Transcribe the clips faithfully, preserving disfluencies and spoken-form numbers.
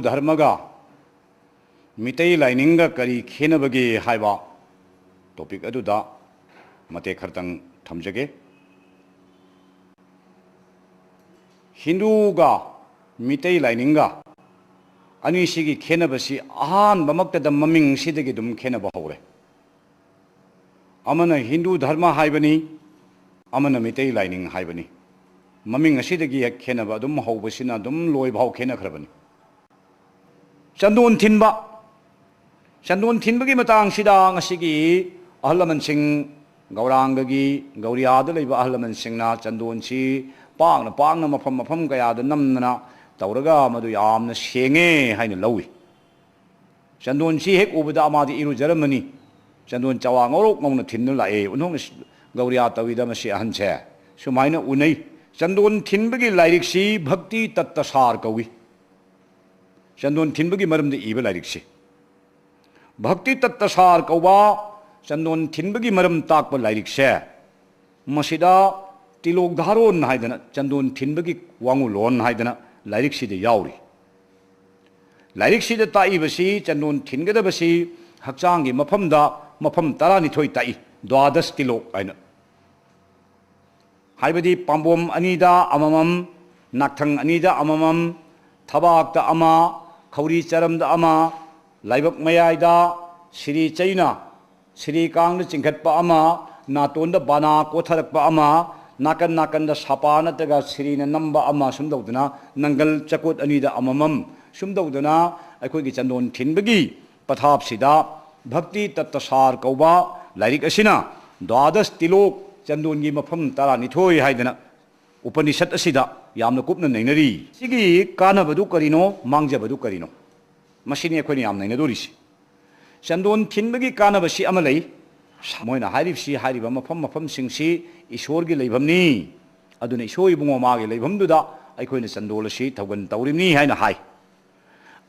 ꯙꯔꯃꯒ ꯃꯤꯇꯩ ꯂꯥꯏꯅꯤꯡꯒ ꯀꯔꯤ ꯈꯦꯠꯅꯕꯒꯦ ꯍꯥꯏꯕ topic ꯑꯗꯨꯗ ꯃꯇꯦꯛ ꯈꯔꯇꯪ ꯊꯝꯖꯒꯦ꯫ ꯍꯤꯟꯗꯨꯒ ꯃꯤꯇꯩ ꯂꯥꯏꯅꯤꯡꯒ ꯑꯅꯤꯁꯤꯒꯤ ꯈꯦꯠꯅꯕꯁꯤ ꯑꯍꯥꯟꯕꯃꯛꯇꯗ ꯃꯃꯤꯡꯁꯤꯗꯒꯤ ꯑꯗꯨꯝ ꯈꯦꯠꯅꯕ ꯍꯧꯔꯦ꯫ ꯑꯃꯅ ꯍꯤꯟꯗꯨ ꯙꯔꯃ ꯍꯥꯏꯕꯅꯤ, ꯑꯃꯅ ꯃꯤꯇꯩ ꯂꯥꯏꯅꯤꯡ ꯍꯥꯏꯕꯅꯤ꯫ ꯃꯃꯤꯡ ꯑꯁꯤꯗꯒꯤ ꯍꯦꯛ ꯈꯦꯠꯅꯕ ꯑꯗꯨꯝ ꯍꯧꯕꯁꯤꯅ ꯑꯗꯨꯝ ꯂꯣꯏꯕ ꯐꯥꯎ ꯈꯦꯠꯅꯈ꯭ꯔꯕꯅꯤ꯫ ꯆꯟꯗꯣꯟ ꯊꯤꯟꯕ, ꯆꯟꯗꯣꯟ ꯊꯤꯟꯕꯒꯤ ꯃꯇꯥꯡꯁꯤꯗ ꯉꯁꯤꯒꯤ ꯑꯍꯜ ꯂꯃꯟꯁꯤꯡ, ꯒꯧꯔꯥꯡꯒꯒꯤ, ꯒꯧꯔꯤꯌꯥꯗ ꯂꯩꯕ ꯑꯍꯜ ꯂꯃꯟꯁꯤꯡꯅ ꯆꯟꯗꯣꯟꯁꯤ ꯄꯥꯛꯅ ꯄꯥꯛꯅ ꯃꯐꯝ ꯃꯐꯝ ꯀꯌꯥꯗ ꯅꯝꯗꯅ ꯇꯧꯔꯒ ꯃꯗꯨ ꯌꯥꯝꯅ ꯁꯦꯡꯉꯦ ꯍꯥꯏꯅ ꯂꯧꯏ꯫ ꯆꯟꯗꯣꯟꯁꯤ ꯍꯦꯛ ꯎꯕꯗ ꯑꯃꯗꯤ ꯏꯔꯨꯖꯔꯝꯃꯅꯤ꯫ ꯆꯟꯗꯣꯟ ꯆꯋꯥ ꯉꯧꯔꯣꯛ ꯉꯧꯅ ꯊꯤꯟꯗꯨꯅ ꯂꯥꯛꯑꯦ꯫ "ꯑꯣꯟꯊꯣꯛꯅ ꯒꯧꯔꯤꯌꯥ ꯇꯧꯏꯗ ꯃꯁꯤ ꯑꯍꯟꯁꯦ", ꯁꯨꯃꯥꯏꯅ ꯎꯅꯩ꯫ ꯆꯟꯗꯣꯟ ꯊꯤꯟꯕꯒꯤ ꯂꯥꯏꯔꯤꯛꯁꯤ ꯚꯛꯇꯤ ꯇꯠꯇꯁꯥꯔ ꯀꯧꯏ꯫ ꯆꯟꯗꯣꯟ ꯊꯤꯟꯕꯒꯤ ꯃꯔꯝꯗ ꯏꯕ ꯂꯥꯏꯔꯤꯛꯁꯤ꯫ ꯚꯛꯇꯤ ꯇꯠꯇꯁꯥꯔ ꯀꯧꯕ ꯆꯟꯗꯣꯟ ꯊꯤꯟꯕꯒꯤ ꯃꯔꯝ ꯇꯥꯛꯄ ꯂꯥꯏꯔꯤꯛꯁꯦ, ꯃꯁꯤꯗ ꯇꯤꯂꯣꯛ ꯙꯥꯔꯣꯟ ꯍꯥꯏꯗꯅ, ꯆꯟꯗꯣꯟ ꯊꯤꯟꯕꯒꯤ ꯋꯥꯉꯨꯂꯣꯟ ꯍꯥꯏꯗꯅ ꯂꯥꯏꯔꯤꯛꯁꯤꯗ ꯌꯥꯎꯔꯤ꯫ ꯂꯥꯏꯔꯤꯛꯁꯤꯗ ꯇꯥꯛꯏꯕꯁꯤ ꯆꯟꯗꯣꯟ ꯊꯤꯟꯒꯗꯕꯁꯤ ꯍꯛꯆꯥꯡꯒꯤ ꯃꯐꯝꯗ ꯃꯐꯝ ꯇꯔꯥꯅꯤꯊꯣꯏ ꯇꯥꯛꯏ, ꯗ꯭ꯋꯥꯗꯁ ꯇꯤꯂꯣꯛ ꯍꯥꯏꯅ꯫ ꯍꯥꯏꯕꯗꯤ ꯄꯥꯝꯕꯣꯝ ꯑꯅꯤꯗ ꯑꯃꯃꯝ, ꯅꯥꯛꯊꯪ ꯑꯅꯤꯗ ꯑꯃꯃꯝ, ꯊꯕꯥꯛꯇ ꯑꯃ, ꯈꯧꯔꯤ ꯆꯔꯝꯗ ꯑꯃ, ꯂꯥꯏꯕꯛ ꯃꯌꯥꯏꯗ ꯁꯤꯔꯤ ꯆꯩꯅ, ꯁꯤꯔꯤ ꯀꯥꯡꯗ ꯆꯤꯡꯈꯠꯄ ꯑꯃ, ꯅꯥꯇꯣꯟꯗ ꯕꯥꯅꯥ ꯀꯣꯊꯔꯛꯄ ꯑꯃ, ꯅꯥꯀꯟ ꯅꯥꯀꯟꯗ ꯁꯥꯄꯥ ꯅꯠꯇ꯭ꯔꯒ ꯁꯤꯔꯤꯅ ꯅꯝꯕ ꯑꯃ, ꯁꯨꯝ ꯇꯧꯗꯅ ꯅꯪꯒꯜ ꯆꯀꯣꯠ ꯑꯅꯤꯗ ꯑꯃꯃꯝ, ꯁꯨꯝ ꯇꯧꯗꯅ ꯑꯩꯈꯣꯏꯒꯤ ꯆꯟꯗꯣꯟ ꯊꯤꯟꯕꯒꯤ ꯄꯊꯥꯞꯁꯤꯗ ꯚꯛꯇꯤ ꯇꯠꯇꯁꯥꯔ ꯀꯧꯕ ꯂꯥꯏꯔꯤꯛ ꯑꯁꯤꯅ ꯗ꯭ꯋꯥꯗꯁ ꯇꯤꯂꯣꯛ, ꯆꯟꯗꯣꯟꯒꯤ ꯃꯐꯝ ꯇꯔꯥꯅꯤꯊꯣꯏ ꯍꯥꯏꯗꯅ ꯎꯄꯅꯤꯁꯠ ꯑꯁꯤꯗ ꯌꯥꯝꯅ ꯀꯨꯞꯅ ꯅꯩꯅꯔꯤ꯫ ꯁꯤꯒꯤ ꯀꯥꯟꯅꯕꯗꯨ ꯀꯔꯤꯅꯣ, ꯃꯥꯡꯖꯕꯗꯨ ꯀꯔꯤꯅꯣ? ꯃꯁꯤꯅꯤ ꯑꯩꯈꯣꯏꯅ ꯌꯥꯝ ꯅꯩꯅꯗꯣꯔꯤꯁꯤ꯫ ꯆꯟꯗꯣꯟ ꯊꯤꯟꯕꯒꯤ ꯀꯥꯟꯅꯕꯁꯤ ꯑꯃ ꯂꯩ꯫ ꯃꯣꯏꯅ ꯍꯥꯏꯔꯤꯕꯁꯤ, ꯍꯥꯏꯔꯤꯕ ꯃꯐꯝ ꯃꯐꯝꯁꯤꯡꯁꯤ ꯏꯁꯣꯔꯒꯤ ꯂꯩꯐꯝꯅꯤ, ꯑꯗꯨꯅ ꯏꯁꯣꯔ ꯏꯕꯨꯡꯉꯣ ꯃꯥꯒꯤ ꯂꯩꯐꯝꯗꯨꯗ ꯑꯩꯈꯣꯏꯅ ꯆꯟꯗꯣꯜ ꯑꯁꯤ ꯊꯧꯒꯟ ꯇꯧꯔꯤꯕꯅꯤ ꯍꯥꯏꯅ ꯍꯥꯏ꯫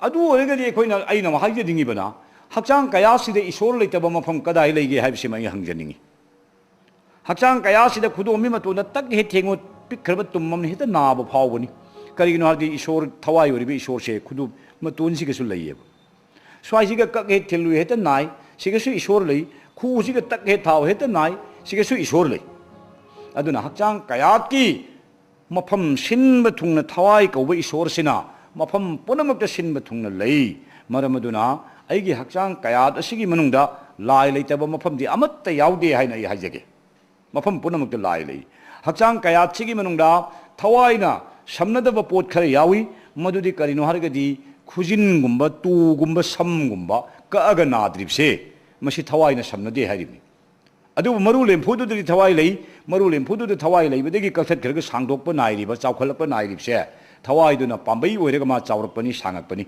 ꯑꯗꯨ ꯑꯣꯏꯔꯒꯗꯤ ꯑꯩꯈꯣꯏꯅ, ꯑꯩꯅ ꯑꯃꯨꯛ ꯍꯥꯏꯖꯅꯤꯡꯉꯤꯕꯅ, ꯍꯛꯆꯥꯡ ꯀꯌꯥꯁꯤꯗ ꯏꯁꯣꯔ ꯂꯩꯇꯕ ꯃꯐꯝ ꯀꯗꯥꯏ ꯂꯩꯒꯦ ꯍꯥꯏꯕꯁꯤꯃ ꯑꯩ ꯍꯪꯖꯅꯤꯡꯉꯤ꯫ ꯍꯛꯆꯥꯡ ꯀꯌꯥꯁꯤꯗ ꯈꯨꯗꯣꯝꯕꯤ ꯃꯇꯣꯟꯗ ꯇꯛ ꯍꯦꯛ ꯊꯦꯡꯉꯨ, ꯄꯤꯛꯈ꯭ꯔꯕ ꯇꯨꯝ ꯑꯃꯅ ꯍꯦꯛꯇ ꯅꯥꯕ ꯐꯥꯎꯕꯅꯤ꯫ ꯀꯔꯤꯒꯤꯅꯣ ꯍꯥꯏꯔꯗꯤ ꯏꯁꯣꯔ, ꯊꯋꯥꯏ ꯑꯣꯏꯔꯤꯕ ꯏꯁꯣꯔꯁꯦ ꯈꯨꯗꯣꯝ-, ꯃꯇꯣꯟꯁꯤꯒꯁꯨ ꯂꯩꯌꯦꯕ꯫ ꯁ꯭ꯋꯥꯏꯁꯤꯒ ꯀꯛ ꯍꯦꯛ ꯊꯤꯜꯂꯨꯏ ꯍꯦꯛꯇ ꯅꯥꯏ, ꯁꯤꯒꯁꯨ ꯏꯁꯣꯔ ꯂꯩ꯫ ꯈꯨꯎꯁꯤꯒ ꯇꯛ ꯍꯦꯛ ꯊꯥꯎ ꯍꯦꯛꯇ ꯅꯥꯏ, ꯁꯤꯒꯁꯨ ꯏꯁꯣꯔ ꯂꯩ꯫ ꯑꯗꯨꯅ ꯍꯛꯆꯥꯡ ꯀꯌꯥꯠꯀꯤ ꯃꯐꯝ ꯁꯤꯟꯕ ꯊꯨꯡꯅ ꯊꯋꯥꯏ ꯀꯧꯕ ꯏꯁꯣꯔꯁꯤꯅ ꯃꯐꯝ ꯄꯨꯝꯅꯃꯛꯇ ꯁꯤꯟꯕ ꯊꯨꯡꯅ ꯂꯩ꯫ ꯃꯔꯝ ꯑꯗꯨꯅ ꯑꯩꯒꯤ ꯍꯛꯆꯥꯡ ꯀꯌꯥꯠ ꯑꯁꯤꯒꯤ ꯃꯅꯨꯡꯗ ꯂꯥꯏ ꯂꯩꯇꯕ ꯃꯐꯝꯗꯤ ꯑꯃꯠꯇ ꯌꯥꯎꯗꯦ ꯍꯥꯏꯅ ꯑꯩ ꯍꯥꯏꯖꯒꯦ꯫ ꯃꯐꯝ ꯄꯨꯝꯅꯃꯛꯇ ꯂꯥꯏ ꯂꯩ꯫ ꯍꯛꯆꯥꯡ ꯀꯌꯥꯠꯁꯤꯒꯤ ꯃꯅꯨꯡꯗ ꯊꯋꯥꯏꯅ ꯁꯝꯅꯗꯕ ꯄꯣꯠ ꯈꯔ ꯌꯥꯎꯏ꯫ ꯃꯗꯨꯗꯤ ꯀꯔꯤꯅꯣ ꯍꯥꯏꯔꯒꯗꯤ ꯈꯨꯖꯤꯟꯒꯨꯝꯕ, ꯇꯨꯒꯨꯝꯕ, ꯁꯝꯒꯨꯝꯕ ꯀꯛꯑꯒ ꯅꯥꯗ꯭ꯔꯤꯕꯁꯦ ꯃꯁꯤ ꯊꯋꯥꯏꯅ ꯁꯝꯅꯗꯦ ꯍꯥꯏꯔꯤꯕꯅꯤ꯫ ꯑꯗꯨꯕꯨ ꯃꯔꯨ ꯂꯦꯝꯐꯨꯗꯨꯗꯗꯤ ꯊꯋꯥꯏ ꯂꯩ꯫ ꯃꯔꯨ ꯂꯦꯝꯐꯨꯗꯨꯗ ꯊꯋꯥꯏ ꯂꯩꯕꯗꯒꯤ ꯀꯛꯊꯠꯈ꯭ꯔꯒ ꯁꯥꯡꯗꯣꯛꯄ ꯅꯥꯏꯔꯤꯕ, ꯆꯥꯎꯈꯠꯂꯛꯄ ꯅꯥꯏꯔꯤꯕꯁꯦ ꯊꯋꯥꯏꯗꯨꯅ ꯄꯥꯝꯕꯩ ꯑꯣꯏꯔꯒ ꯃꯥ ꯆꯥꯎꯔꯛꯄꯅꯤ, ꯁꯥꯡꯉꯛꯄꯅꯤ꯫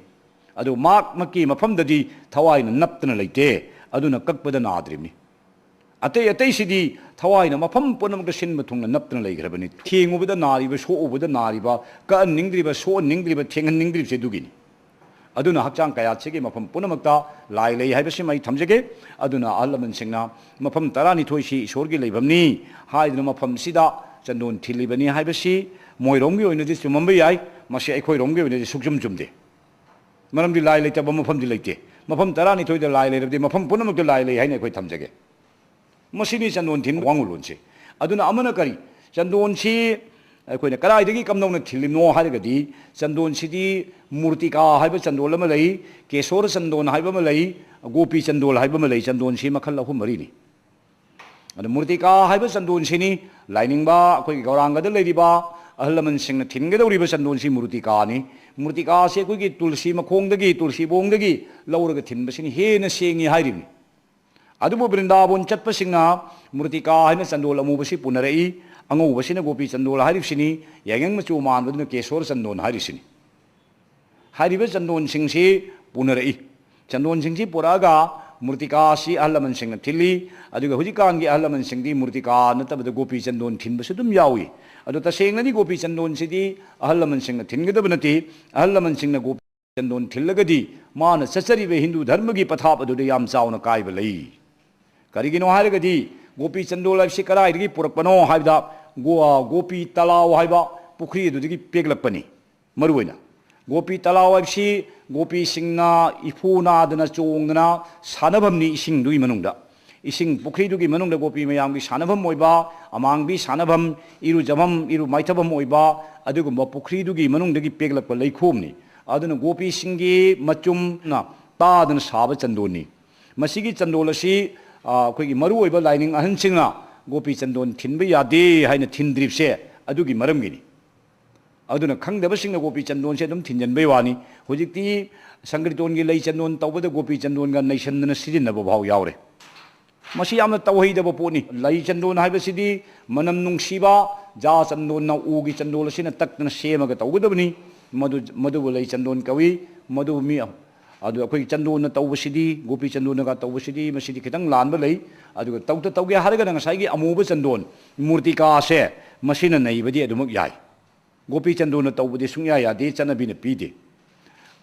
ꯑꯗꯨ ꯃꯍꯥꯛꯃꯛꯀꯤ ꯃꯐꯝꯗꯗꯤ ꯊꯋꯥꯏꯅ ꯅꯞꯇꯅ ꯂꯩꯇꯦ꯫ ꯑꯗꯨꯅ ꯀꯛꯄꯗ ꯅꯥꯗ꯭ꯔꯤꯕꯅꯤ꯫ ꯑꯇꯩ ꯑꯇꯩꯁꯤꯗꯤ ꯊꯋꯥꯏꯅ ꯃꯐꯝ ꯄꯨꯝꯅꯃꯛꯇ ꯁꯤꯟꯕ ꯊꯨꯡꯅ ꯅꯞꯇꯅ ꯂꯩꯈ꯭ꯔꯕꯅꯤ꯫ ꯊꯦꯡꯉꯨꯕꯗ ꯅꯥꯔꯤꯕ, ꯁꯣꯛꯎꯕꯗ ꯅꯥꯔꯤꯕ, ꯀꯛꯍꯟꯅꯤꯡꯗ꯭ꯔꯤꯕ, ꯁꯣꯛꯍꯟꯅꯤꯡꯗ꯭ꯔꯤꯕ, ꯊꯦꯡꯍꯟꯅꯤꯡꯗ꯭ꯔꯤꯕꯁꯦ ꯑꯗꯨꯒꯤꯅꯤ꯫ ꯑꯗꯨꯅ ꯍꯛꯆꯥꯡ ꯀꯌꯥꯠꯁꯤꯒꯤ ꯃꯐꯝ ꯄꯨꯝꯅꯃꯛꯇ ꯂꯥꯏ ꯂꯩ ꯍꯥꯏꯕꯁꯤꯃ ꯑꯩ ꯊꯝꯖꯒꯦ꯫ ꯑꯗꯨꯅ ꯑꯍꯜ ꯂꯃꯟꯁꯤꯡꯅ ꯃꯐꯝ ꯇꯔꯥꯅꯤꯊꯣꯏꯁꯤ ꯏꯁꯣꯔꯒꯤ ꯂꯩꯐꯝꯅꯤ ꯍꯥꯏꯗꯨꯅ ꯃꯐꯝꯁꯤꯗ ꯆꯟꯗꯣꯟ ꯊꯤꯜꯂꯤꯕꯅꯤ ꯍꯥꯏꯕꯁꯤ ꯃꯣꯏꯔꯣꯝꯒꯤ ꯑꯣꯏꯅꯗꯤ ꯆꯨꯝꯃꯝꯕ ꯌꯥꯏ, ꯃꯁꯤ ꯑꯩꯈꯣꯏꯔꯣꯝꯒꯤ ꯑꯣꯏꯅꯗꯤ ꯁꯨꯛꯆꯨꯝ ꯆꯨꯝꯗꯦ꯫ ꯃꯔꯝꯗꯤ ꯂꯥꯏ ꯂꯩꯇꯕ ꯃꯐꯝꯗꯤ ꯂꯩꯇꯦ꯫ ꯃꯐꯝ ꯇꯔꯥꯅꯤꯊꯣꯏꯗ ꯂꯥꯏ ꯂꯩꯔꯕꯗꯤ ꯃꯐꯝ ꯄꯨꯝꯅꯃꯛꯇ ꯂꯥꯏ ꯂꯩ ꯍꯥꯏꯅ ꯑꯩꯈꯣꯏ ꯊꯝꯖꯒꯦ꯫ ꯃꯁꯤꯅꯤ ꯆꯟꯗꯣꯟ ꯊꯤꯟꯕ ꯋꯥꯉꯨꯂꯣꯟꯁꯦ꯫ ꯑꯗꯨꯅ ꯑꯃꯅ ꯀꯔꯤ? ꯆꯟꯗꯣꯟꯁꯤ ꯑꯩꯈꯣꯏꯅ ꯀꯗꯥꯏꯗꯒꯤ ꯀꯝꯗꯧꯅ ꯊꯤꯜꯂꯤꯅꯣ ꯍꯥꯏꯔꯒꯗꯤ, ꯆꯟꯗꯣꯟꯁꯤꯗꯤ ꯃꯨꯔꯇꯤꯀꯥ ꯍꯥꯏꯕ ꯆꯟꯗꯣꯜ ꯑꯃ ꯂꯩ, ꯀꯦꯁꯣꯔ ꯆꯟꯗꯣꯟ ꯍꯥꯏꯕ ꯑꯃ ꯂꯩ, ꯒꯣꯄꯤ ꯆꯟꯗꯣꯜ ꯍꯥꯏꯕ ꯑꯃ ꯂꯩ꯫ ꯆꯟꯗꯣꯟꯁꯤ ꯃꯈꯜ ꯑꯍꯨꯝ ꯃꯔꯤꯅꯤ꯫ ꯑꯗꯨ ꯃꯨꯔꯇꯤꯀꯥ ꯍꯥꯏꯕ ꯆꯟꯗꯣꯟꯁꯤꯅꯤ ꯂꯥꯏꯅꯤꯡꯕ ꯑꯩꯈꯣꯏꯒꯤ ꯒꯧꯔꯥꯡꯒꯗ ꯂꯩꯔꯤꯕ ꯑꯍꯜ ꯂꯃꯟꯁꯤꯡꯅ ꯊꯤꯟꯒꯗꯧꯔꯤꯕ ꯆꯟꯗꯣꯟꯁꯤ ꯃꯨꯔꯇꯤꯀꯥꯅꯤ꯫ ꯃꯨꯔꯇꯤꯀꯥꯁꯤ ꯑꯩꯈꯣꯏꯒꯤ ꯇꯨꯜꯁꯤ ꯃꯈꯣꯡꯗꯒꯤ, ꯇꯨꯜꯁꯤꯕꯣꯡꯗꯒꯤ ꯂꯧꯔꯒ ꯊꯤꯟꯕꯁꯤꯅ ꯍꯦꯟꯅ ꯁꯦꯡꯉꯤ ꯍꯥꯏꯔꯤꯕꯅꯤ꯫ ꯑꯗꯨꯕꯨ ꯕ꯭ꯔꯤꯟꯗꯥꯕꯣꯟ ꯆꯠꯄꯁꯤꯡꯅ ꯃꯨꯔꯇꯤꯀꯥ ꯍꯥꯏꯅ ꯆꯟꯗꯣꯜ ꯑꯃꯨꯕꯁꯤ ꯄꯨꯅꯔꯛꯏ, ꯑꯉꯧꯕꯁꯤꯅ ꯒꯣꯄꯤ ꯆꯟꯗꯣꯜ ꯍꯥꯏꯔꯤꯕꯁꯤꯅꯤ, ꯌꯥꯏꯉꯪ ꯃꯆꯨ ꯃꯥꯟꯕꯗꯨꯅ ꯀꯦꯁꯣꯔ ꯆꯟꯗꯣꯟ ꯍꯥꯏꯔꯤꯁꯤꯅꯤ꯫ ꯍꯥꯏꯔꯤꯕ ꯆꯟꯗꯣꯟꯁꯤꯡꯁꯤ ꯄꯨꯅꯔꯛꯏ꯫ ꯆꯟꯗꯣꯟꯁꯤꯡꯁꯤ ꯄꯨꯔꯛꯑꯒ ꯃꯨꯔꯇꯤꯀꯥꯁꯤ ꯑꯍꯜ ꯂꯃꯟꯁꯤꯡꯅ ꯊꯤꯜꯂꯤ꯫ ꯑꯗꯨꯒ ꯍꯧꯖꯤꯛꯀꯥꯟꯒꯤ ꯑꯍꯜ ꯂꯃꯟꯁꯤꯡꯗꯤ ꯃꯨꯔꯇꯤꯀꯥ ꯅꯠꯇꯕꯗ ꯒꯣꯄꯤ ꯆꯟꯗꯣꯟ ꯊꯤꯟꯕꯁꯨ ꯑꯗꯨꯝ ꯌꯥꯎꯏ꯫ ꯑꯗꯣ ꯇꯁꯦꯡꯅꯗꯤ ꯒꯣꯄꯤ ꯆꯟꯗꯣꯟꯁꯤꯗꯤ ꯑꯍꯜ ꯂꯃꯟꯁꯤꯡꯅ ꯊꯤꯟꯒꯗꯕ ꯅꯠꯇꯦ꯫ ꯑꯍꯜ ꯂꯃꯟꯁꯤꯡꯅ ꯒꯣꯄꯤ ꯆꯟꯗꯣꯟ ꯊꯤꯜꯂꯒꯗꯤ ꯃꯥꯅ ꯆꯠꯆꯔꯤꯕ ꯍꯤꯟꯗꯨ ꯙꯔꯃꯒꯤ ꯄꯊꯥꯞ ꯑꯗꯨꯗ ꯌꯥꯝ ꯆꯥꯎꯅ ꯀꯥꯏꯕ ꯂꯩ꯫ ꯀꯔꯤꯒꯤꯅꯣ ꯍꯥꯏꯔꯒꯗꯤ ꯒꯣꯄꯤ ꯆꯟꯗꯣꯜ ꯍꯥꯏꯕꯁꯤ ꯀꯗꯥꯏꯗꯒꯤ ꯄꯨꯔꯛꯄꯅꯣ ꯍꯥꯏꯕꯗ ꯒꯣ-, ꯒꯣꯄꯤ ꯇꯂꯥꯎ ꯍꯥꯏꯕ ꯄꯨꯈ꯭ꯔꯤ ꯑꯗꯨꯗꯒꯤ ꯄꯦꯛꯂꯛꯄꯅꯤ꯫ ꯃꯔꯨꯑꯣꯏꯅ ꯒꯣꯄꯤ ꯇꯂꯥꯎ ꯍꯥꯏꯕꯁꯤ ꯒꯣꯄꯤꯁꯤꯡꯅ ꯏꯐꯨ ꯅꯥꯗꯅ ꯆꯣꯡꯗꯅ ꯁꯥꯟꯅꯐꯝꯅꯤ ꯏꯁꯤꯡꯗꯨꯒꯤ ꯃꯅꯨꯡꯗ꯫ ꯏꯁꯤꯡ ꯄꯨꯈ꯭ꯔꯤꯗꯨꯒꯤ ꯃꯅꯨꯡꯗ ꯒꯣꯄꯤ ꯃꯌꯥꯝꯒꯤ ꯁꯥꯟꯅꯐꯝ ꯑꯣꯏꯕ, ꯑꯃꯥꯡꯕꯤ ꯁꯥꯟꯅꯐꯝ, ꯏꯔꯨꯖꯐꯝ, ꯏꯔꯨ ꯃꯥꯏꯊꯐꯝ ꯑꯣꯏꯕ ꯑꯗꯨꯒꯨꯝꯕ ꯄꯨꯈ꯭ꯔꯤꯗꯨꯒꯤ ꯃꯅꯨꯡꯗꯒꯤ ꯄꯦꯛꯂꯛꯄ ꯂꯩꯈꯣꯝꯅꯤ꯫ ꯑꯗꯨꯅ ꯒꯣꯄꯤꯁꯤꯡꯒꯤ ꯃꯆꯨꯝꯅ ꯇꯥꯗꯅ ꯁꯥꯕ ꯆꯟꯗꯣꯟꯅꯤ꯫ ꯃꯁꯤꯒꯤ ꯆꯟꯗꯣꯜ ꯑꯁꯤ, ꯑ, ꯑꯩꯈꯣꯏꯒꯤ ꯃꯔꯨꯑꯣꯏꯕ ꯂꯥꯏꯅꯤꯡ ꯑꯍꯟꯁꯤꯡꯅ ꯒꯣꯄꯤ ꯆꯟꯗꯣꯟ ꯊꯤꯟꯕ ꯌꯥꯗꯦ ꯍꯥꯏꯅ ꯊꯤꯟꯗ꯭ꯔꯤꯕꯁꯦ ꯑꯗꯨꯒꯤ ꯃꯔꯝꯒꯤꯅꯤ꯫ ꯑꯗꯨꯅ ꯈꯪꯗꯕꯁꯤꯡꯅ ꯒꯣꯄꯤ ꯆꯟꯗꯣꯟꯁꯦ ꯑꯗꯨꯝ ꯊꯤꯟꯖꯟꯕꯩ ꯋꯥꯅꯤ꯫ ꯍꯧꯖꯤꯛꯇꯤ ꯁꯪꯀ꯭ꯔꯤꯇꯣꯟꯒꯤ ꯂꯩ ꯆꯟꯗꯣꯟ ꯇꯧꯕꯗ ꯒꯣꯄꯤ ꯆꯟꯗꯣꯟꯒ ꯅꯩꯁꯟꯗꯅ ꯁꯤꯖꯤꯟꯅꯕ ꯐꯥꯎ ꯌꯥꯎꯔꯦ꯫ ꯃꯁꯤ ꯌꯥꯝꯅ ꯇꯧꯍꯩꯗꯕ ꯄꯣꯠꯅꯤ꯫ ꯂꯩ ꯆꯟꯗꯣꯟ ꯍꯥꯏꯕꯁꯤꯗꯤ ꯃꯅꯝ ꯅꯨꯡꯁꯤꯕ, ꯖꯥ ꯆꯟꯗꯣꯟꯅ, ꯎꯒꯤ ꯆꯟꯗꯣꯟ ꯑꯁꯤꯅ ꯇꯛꯇꯅ ꯁꯦꯝꯃꯒ ꯇꯧꯒꯗꯕꯅꯤ꯫ ꯃꯗꯨ, ꯃꯗꯨꯕꯨ ꯂꯩ ꯆꯟꯗꯣꯟ ꯀꯧꯏ꯫ ꯃꯗꯨ ꯃꯤ, ꯑꯗꯨ ꯑꯩꯈꯣꯏꯒꯤ ꯆꯟꯗꯣꯟꯅ ꯇꯧꯕꯁꯤꯗꯤ, ꯒꯣꯄꯤ ꯆꯟꯗꯣꯟꯅꯒ ꯇꯧꯕꯁꯤꯗꯤ, ꯃꯁꯤꯗꯤ ꯈꯤꯇꯪ ꯂꯥꯟꯕ ꯂꯩ꯫ ꯑꯗꯨꯒ ꯇꯧꯗ ꯇꯧꯒꯦ ꯍꯥꯏꯔꯒꯅ ꯉꯁꯥꯏꯒꯤ ꯑꯃꯨꯕ ꯆꯟꯗꯣꯟ, ꯃꯨꯔꯇꯤꯀꯥꯁꯦ, ꯃꯁꯤꯅ ꯅꯩꯕꯗꯤ ꯑꯗꯨꯃꯛ ꯌꯥꯏ꯫ ꯒꯣꯄꯤ ꯆꯟꯗꯣꯟꯅ ꯇꯧꯕꯗꯤ ꯁꯨꯡꯌꯥ ꯌꯥꯗꯦ, ꯆꯠꯅꯕꯤꯅ ꯄꯤꯗꯦ꯫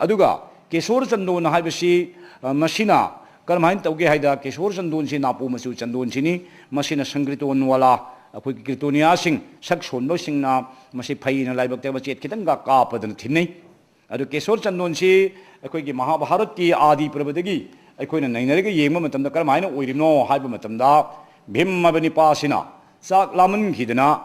ꯑꯗꯨꯒ ꯀꯦꯁꯣꯔ ꯆꯟꯗꯣꯟ ꯍꯥꯏꯕꯁꯤ, ꯑ, ꯃꯁꯤꯅ ꯀꯔꯝꯍꯥꯏꯅ ꯇꯧꯒꯦ ꯍꯥꯏꯗ, ꯀꯦꯁꯣꯔ ꯆꯟꯗꯣꯟꯁꯤ ꯅꯥꯄꯨ ꯃꯆꯨ ꯆꯟꯗꯣꯟꯁꯤꯅꯤ꯫ ꯃꯁꯤꯅ ꯁꯪꯀ꯭ꯔꯤꯇꯣꯟ ꯋꯥꯂꯥ, ꯑꯩꯈꯣꯏꯒꯤ ꯀꯤꯔꯇꯣꯅꯤꯌꯥꯁꯤꯡ, ꯁꯛ ꯁꯣꯟꯕꯁꯤꯡꯅ ꯃꯁꯤ ꯐꯩꯅ ꯂꯥꯏꯕꯛꯇ ꯃꯆꯦꯠ ꯈꯤꯇꯪꯒ ꯀꯥꯞꯄꯗꯅ ꯊꯤꯟꯅꯩ꯫ ꯑꯗꯨ ꯀꯦꯁꯣꯔ ꯆꯟꯗꯣꯟꯁꯤ ꯑꯩꯈꯣꯏꯒꯤ ꯃꯍꯥꯚꯥꯔꯠꯀꯤ ꯑꯥꯗꯤ ꯄ꯭ꯔꯕꯗꯒꯤ ꯑꯩꯈꯣꯏꯅ ꯅꯩꯅꯔꯒ ꯌꯦꯡꯕ ꯃꯇꯝꯗ ꯀꯔꯝꯍꯥꯏꯅ ꯑꯣꯏꯔꯤꯕꯅꯣ ꯍꯥꯏꯕ ꯃꯇꯝꯗ, ꯚꯤꯝ ꯍꯥꯏꯕ ꯅꯤꯄꯥꯁꯤꯅ ꯆꯥꯛ ꯂꯥꯝꯃꯟꯈꯤꯗꯅ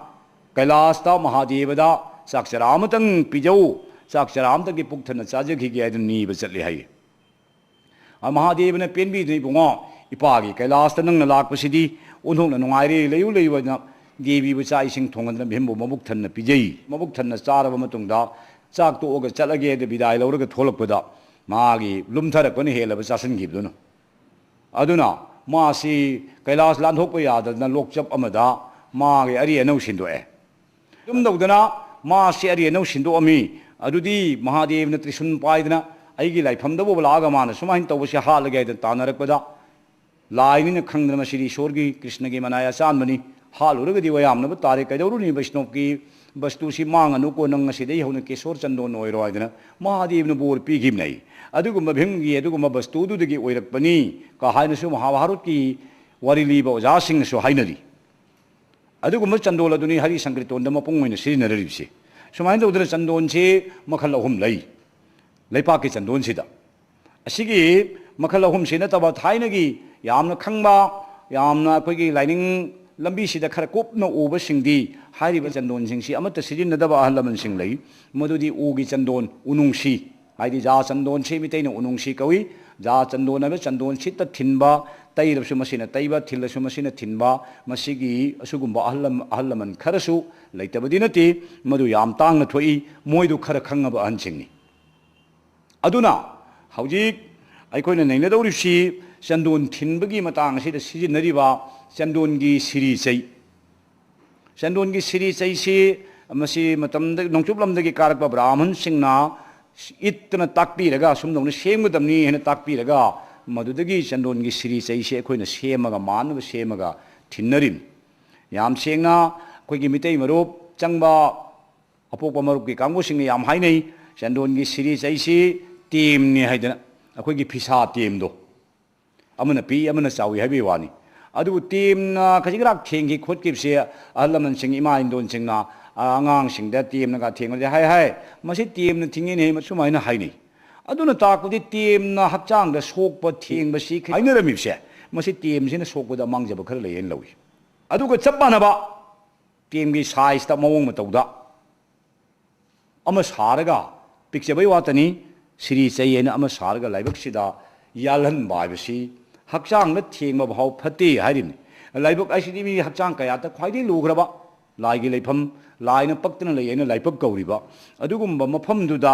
ꯀꯩꯂꯥꯁꯇ ꯃꯍꯥꯗꯦꯕꯗ ꯆꯥꯛ ꯆꯔꯥ ꯑꯃꯇꯪ ꯄꯤꯖꯧ, ꯆꯥꯛ ꯆꯔꯥ ꯑꯃꯇꯪꯒꯤ ꯄꯨꯛ ꯊꯟꯅ ꯆꯥꯖꯈꯤꯒꯦ ꯍꯥꯏꯗꯨꯅ ꯅꯤꯕ ꯆꯠꯂꯤ ꯍꯥꯏ꯫ ꯑ, ꯃꯍꯥꯗꯦꯕꯅ ꯄꯦꯟꯕꯤꯗꯨꯅ, "ꯏꯕꯨꯡꯉꯣ, ꯏꯄꯥꯒꯤ ꯀꯩꯂꯥꯁꯇ ꯅꯪꯅ ꯂꯥꯛꯄꯁꯤꯗꯤ ꯑꯣꯟꯊꯣꯛꯅ ꯅꯨꯡꯉꯥꯏꯔꯦ, ꯂꯩꯌꯨ, ꯂꯩꯌꯨ" ꯍꯥꯏꯗꯅ ꯗꯦꯕꯤꯕꯨ ꯆꯥꯛ ꯏꯁꯤꯡ ꯊꯣꯡꯍꯟꯗꯅ ꯚꯤꯝꯕꯨ ꯃꯕꯨꯛ ꯊꯟꯅ ꯄꯤꯖꯩ꯫ ꯃꯕꯨꯛ ꯊꯟꯅ ꯆꯥꯔꯕ ꯃꯇꯨꯡꯗ ꯆꯥꯛ ꯇꯣꯛꯑꯒ ꯆꯠꯂꯒꯦ ꯍꯥꯏꯗ ꯕꯤꯗꯥꯏ ꯂꯧꯔꯒ ꯊꯣꯛꯂꯛꯄꯗ ꯃꯥꯒꯤ ꯂꯨꯝꯊꯔꯛꯄꯅ ꯍꯦꯜꯂꯕ ꯆꯥꯁꯤꯟꯈꯤꯕꯗꯨꯅ꯫ ꯑꯗꯨꯅ ꯃꯥꯁꯤ ꯀꯩꯂꯥꯁ ꯂꯥꯟꯊꯣꯛꯄ ꯌꯥꯗꯗꯅ ꯂꯣꯛꯆꯞ ꯑꯃꯗ ꯃꯥꯒꯤ ꯑꯔꯤ ꯑꯅꯧ ꯁꯤꯟꯗꯣꯛꯑꯦ꯫ ꯑꯗꯨꯝ ꯇꯧꯗꯅ ꯃꯥꯁꯤ ꯑꯔꯤ ꯑꯅꯧ ꯁꯤꯟꯗꯣꯛꯑꯝꯃꯤ꯫ ꯑꯗꯨꯗꯤ ꯃꯍꯥꯗꯦꯕꯅ ꯇ꯭ꯔꯤꯁꯨꯟ ꯄꯥꯏꯗꯅ ꯑꯩꯒꯤ ꯂꯥꯏꯐꯝꯗꯕꯨ ꯂꯥꯛꯑꯒ ꯃꯥꯅ ꯁꯨꯃꯥꯏꯅ ꯇꯧꯕꯁꯤ ꯍꯥꯠꯂꯒꯦ ꯍꯥꯏꯗꯅ ꯇꯥꯟꯅꯔꯛꯄꯗ, ꯂꯥꯏꯅꯤꯅ ꯈꯪꯗꯅ ꯃꯁꯤꯗꯤ ꯏꯁꯣꯔꯒꯤ ꯀ꯭ꯔꯤꯁꯅꯒꯤ ꯃꯅꯥꯏ ꯑꯆꯥꯟꯕꯅꯤ, ꯍꯥꯠꯂꯨꯔꯒꯗꯤ ꯋꯥꯌꯥꯝꯅꯕ ꯇꯥꯔꯦ, ꯀꯩꯗꯧꯔꯨꯅꯤ ꯕꯩꯁꯅꯣꯞꯀꯤ ꯕꯁꯇꯨꯁꯤ ꯃꯥꯡꯉꯅꯨꯀꯣ, ꯅꯪ ꯉꯁꯤꯗꯒꯤ ꯍꯧꯅ ꯀꯦꯁꯣꯔ ꯆꯟꯗꯣꯟ ꯑꯣꯏꯔꯣ ꯍꯥꯏꯗꯅ ꯃꯍꯥꯗꯦꯕꯅ ꯕꯣꯔ ꯄꯤꯈꯤꯕꯅꯤ꯫ ꯑꯗꯨꯒꯨꯝꯕ ꯚꯤꯝꯒꯤ ꯑꯗꯨꯒꯨꯝꯕ ꯕꯁꯇꯨꯗꯨꯗꯒꯤ ꯑꯣꯏꯔꯛꯄꯅꯤ ꯀ ꯍꯥꯏꯅꯁꯨ ꯃꯍꯥꯚꯥꯔꯠꯀꯤ ꯋꯥꯔꯤ ꯂꯤꯕ ꯑꯣꯖꯥꯁꯤꯡꯅꯁꯨ ꯍꯥꯏꯅꯔꯤ꯫ ꯑꯗꯨꯒꯨꯝꯕ ꯆꯟꯗꯣꯜ ꯑꯗꯨꯅꯤ ꯍꯔꯤ ꯁꯪꯀ꯭ꯔꯤꯇꯣꯟꯗ ꯃꯄꯨꯡ ꯑꯣꯏꯅ ꯁꯤꯖꯤꯟꯅꯔꯤꯕꯁꯤ꯫ ꯁꯨꯃꯥꯏꯅ ꯇꯧꯗꯅ ꯆꯟꯗꯣꯟꯁꯤ ꯃꯈꯜ ꯑꯍꯨꯝ ꯂꯩ꯫ ꯂꯩꯄꯥꯛꯀꯤ ꯆꯟꯗꯣꯟꯁꯤꯗ꯫ ꯑꯁꯤꯒꯤ ꯃꯈꯜ ꯑꯍꯨꯝꯁꯤ ꯅꯠꯇꯕ ꯊꯥꯏꯅꯒꯤ ꯌꯥꯝꯅ ꯈꯪꯕ, ꯌꯥꯝꯅ ꯑꯩꯈꯣꯏꯒꯤ ꯂꯥꯏꯅꯤꯡ ꯂꯝꯕꯤꯁꯤꯗ ꯈꯔ ꯀꯨꯞꯅ ꯎꯕꯁꯤꯡꯗꯤ ꯍꯥꯏꯔꯤꯕ ꯆꯟꯗꯣꯟꯁꯤꯡꯁꯤ ꯑꯃꯠꯇ ꯁꯤꯖꯤꯟꯅꯗꯕ ꯑꯍꯜ ꯂꯃꯟꯁꯤꯡ ꯂꯩ꯫ ꯃꯗꯨꯗꯤ ꯎꯒꯤ ꯆꯟꯗꯣꯟ, ꯎꯅꯨꯡꯁꯤ, ꯍꯥꯏꯗꯤ ꯖꯥ ꯆꯟꯗꯣꯟꯁꯤ ꯃꯤꯇꯩꯅ ꯎꯅꯨꯡꯁꯤ ꯀꯧꯏ꯫ ꯖꯥ ꯆꯟꯗꯣꯟ ꯍꯥꯏꯕ ꯆꯟꯗꯣꯟ ꯁꯤꯠꯇ ꯊꯤꯟꯕ, ꯇꯩꯔꯕꯁꯨ ꯃꯁꯤꯅ ꯇꯩꯕ, ꯊꯤꯜꯂꯁꯨ ꯃꯁꯤꯅ ꯊꯤꯟꯕ, ꯃꯁꯤꯒꯤ ꯑꯁꯤꯒꯨꯝꯕ ꯑꯍꯜ ꯂꯝ-, ꯑꯍꯜ ꯂꯃꯟ ꯈꯔꯁꯨ ꯂꯩꯇꯕꯗꯤ ꯅꯠꯇꯦ, ꯃꯗꯨ ꯌꯥꯝ ꯇꯥꯡꯅ ꯊꯣꯛꯏ, ꯃꯣꯏꯗꯨ ꯈꯔ ꯈꯪꯉꯕ ꯑꯍꯟꯁꯤꯡꯅꯤ꯫ ꯑꯗꯨꯅ ꯍꯧꯖꯤꯛ ꯑꯩꯈꯣꯏꯅ ꯅꯩꯅꯗꯧꯔꯤꯕꯁꯤ ꯆꯟꯗꯣꯟ ꯊꯤꯟꯕꯒꯤ ꯃꯇꯥꯡ ꯑꯁꯤꯗ ꯁꯤꯖꯤꯟꯅꯔꯤꯕ ꯆꯟꯗꯣꯟꯒꯤ ꯁꯤꯔꯤ ꯆꯩ꯫ ꯆꯟꯗꯣꯟꯒꯤ ꯁꯤꯔꯤ ꯆꯩꯁꯤ ꯃꯁꯤ ꯃꯇꯝꯗ ꯅꯣꯡꯆꯨꯞ ꯂꯝꯗꯒꯤ ꯀꯥꯔꯛꯄ ꯕ꯭ꯔꯥꯍꯃꯟꯁꯤꯡꯅ ꯏꯠꯇꯅ ꯇꯥꯛꯄꯤꯔꯒ, "ꯑꯁꯨꯝꯗꯧꯅ ꯁꯦꯝꯒꯗꯕꯅꯤ" ꯍꯥꯏꯅ ꯇꯥꯛꯄꯤꯔꯒ, ꯃꯗꯨꯗꯒꯤ ꯆꯟꯗꯣꯟꯒꯤ ꯁꯤꯔꯤ ꯆꯩꯁꯤ ꯑꯩꯈꯣꯏꯅ ꯁꯦꯝꯃꯒ, ꯃꯥꯟꯅꯕ ꯁꯦꯝꯃꯒ ꯊꯤꯟꯅꯔꯤꯕꯅꯤ꯫ ꯌꯥꯝ ꯁꯦꯡꯅ ꯑꯩꯈꯣꯏꯒꯤ ꯃꯤꯇꯩ ꯃꯔꯨꯞ ꯆꯪꯕ ꯑꯄꯣꯛꯄ ꯃꯔꯨꯞꯀꯤ ꯀꯥꯡꯕꯨꯁꯤꯡꯅ ꯌꯥꯝ ꯍꯥꯏꯅꯩ, ꯆꯟꯗꯣꯟꯒꯤ ꯁꯤꯔꯤ ꯆꯩꯁꯤ ꯇꯦꯝꯅꯤ ꯍꯥꯏꯗꯅ, ꯑꯩꯈꯣꯏꯒꯤ ꯐꯤꯁꯥ ꯇꯦꯝꯗꯣ, ꯑꯃꯅ ꯄꯤꯛꯏ ꯑꯃꯅ ꯆꯥꯎꯏ ꯍꯥꯏꯕꯒꯤ ꯋꯥꯅꯤ꯫ ꯑꯗꯨꯕꯨ ꯇꯦꯝꯅ ꯈꯖꯤꯛ ꯈꯔꯥꯛ ꯊꯦꯡꯈꯤ ꯈꯣꯠꯈꯤꯕꯁꯦ ꯑꯍꯜ ꯂꯃꯟꯁꯤꯡ, ꯏꯃꯥ ꯏꯟꯗꯣꯟꯁꯤꯡꯅ, ꯑ, ꯑꯉꯥꯡꯁꯤꯡꯗ ꯇꯦꯝꯅꯒ ꯊꯦꯡꯕꯁꯦ, "ꯍꯥꯏ, ꯍꯥꯏ, ꯃꯁꯤ ꯇꯦꯝꯅ ꯊꯤꯡꯉꯤꯅꯦ", ꯁꯨꯃꯥꯏꯅ ꯍꯥꯏꯅꯩ꯫ ꯑꯗꯨꯅ ꯇꯥꯛꯄꯗꯤ ꯇꯦꯝꯅ ꯍꯛꯆꯥꯡꯗ ꯁꯣꯛꯄ ꯊꯦꯡꯕꯁꯤ ꯍꯥꯏꯅꯔꯝꯃꯤꯕꯁꯦ, ꯃꯁꯤ ꯇꯦꯝꯁꯤꯅ ꯁꯣꯛꯄꯗ ꯃꯥꯡꯖꯕ ꯈꯔ ꯂꯩ ꯍꯥꯏꯅ ꯂꯧꯏ꯫ ꯑꯗꯨꯒ ꯆꯞ ꯃꯥꯟꯅꯕ ꯇꯦꯝꯒꯤ ꯁꯥꯏꯖꯇ, ꯃꯑꯣꯡ ꯃꯇꯧꯗ ꯑꯃ ꯁꯥꯔꯒ, ꯄꯤꯛꯆꯕꯩ ꯋꯥꯇꯅꯤ, ꯁꯤꯔꯤ ꯆꯩ ꯍꯥꯏꯅ ꯑꯃ ꯁꯥꯔꯒ ꯂꯥꯏꯕꯛꯁꯤꯗ ꯌꯥꯜꯍꯟꯕ ꯍꯥꯏꯕꯁꯤ ꯍꯛꯆꯥꯡꯗ ꯊꯦꯡꯕ ꯐꯥꯎ ꯐꯠꯇꯦ ꯍꯥꯏꯔꯤꯕꯅꯤ꯫ ꯂꯥꯏꯕꯛ ꯍꯥꯏꯁꯤꯗꯤ ꯃꯤ ꯍꯛꯆꯥꯡ ꯀꯌꯥꯠꯇ ꯈ꯭ꯋꯥꯏꯗꯒꯤ ꯂꯨꯈ꯭ꯔꯕ, ꯂꯥꯏꯒꯤ ꯂꯩꯐꯝ, ꯂꯥꯏꯅ ꯄꯛꯇꯅ ꯂꯩ ꯍꯥꯏꯅ ꯂꯥꯏꯕꯛ ꯀꯧꯔꯤꯕ, ꯑꯗꯨꯒꯨꯝꯕ ꯃꯐꯝꯗꯨꯗ